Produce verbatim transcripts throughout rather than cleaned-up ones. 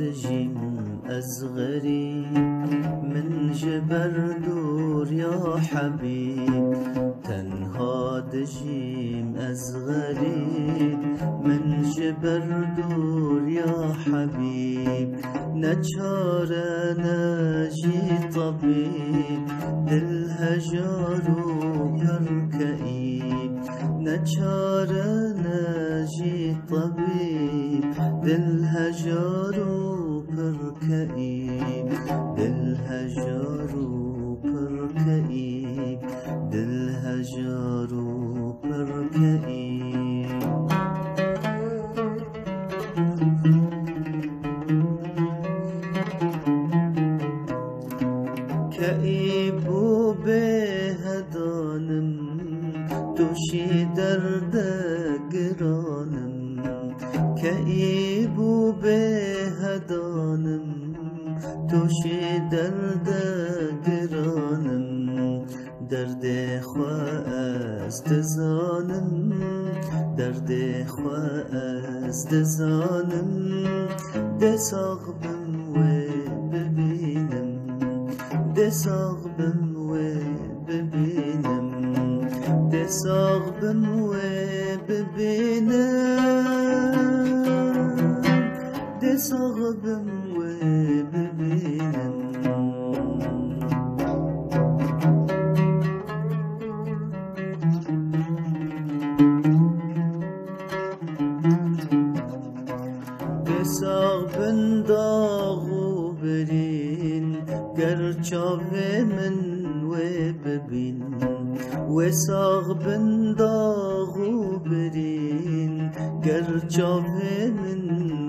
Dijîm ez xerîb, min ji ber dûr ya hebîb. Tenha dijîm ez xerîb, min ji ber dûr ya hebîb. Ne çare ne jî tebîb, dil hejar û pir keîb. Ne çare ne jî tebîb, dil hejar û pir keîb, dil hejar û pir keîb, dil hejar û pir keîb. Keîb û bêhedan im, tûşî derde giran im. Keîb û bêhedan im, tûşî derde giran im. Derdê xwe ez dizanim, derdê xwe ez dizanim. Dê sax bim wê bibînim, dê sax bim wê bibînim, dê sax bim wê bibînim, dê sax bim wê bibînim. Dê sax bin dax û birîn, ger çavê min wê bibîn. Wê sax bin dax û birîn, ger çavê min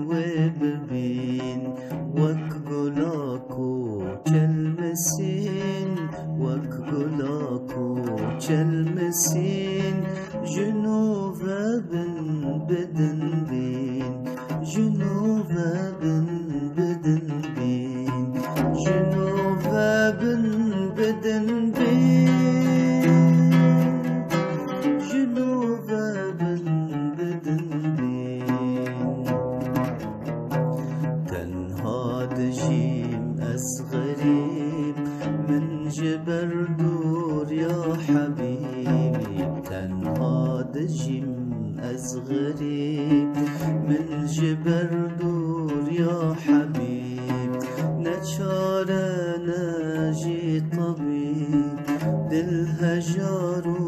wê bibîn. Wek gula ku çelmisîn, wek gula ku çelmisîn, ji nû ve bin bidin bîn, ji nû ve bin bidin bîn, ji nû ve bin bidin bîn, ji nû ve bin bidin bîn. Tenha dijîm ez xerîb, min ji ber dûr ya hebîb. Tenha dijîm ez xerîb, min ji ber dûr ya hebîb. Ne çare ne jî tebîb, dil hejar û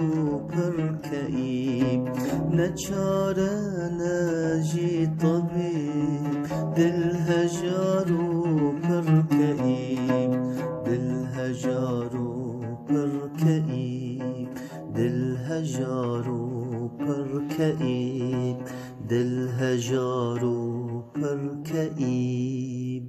pir keîb. Ne çare ne jî tebîb, dil hejar û pir keîb, dil hejar û pir keîb, dil hejar û pir keîb, dil hejar û pir keîb.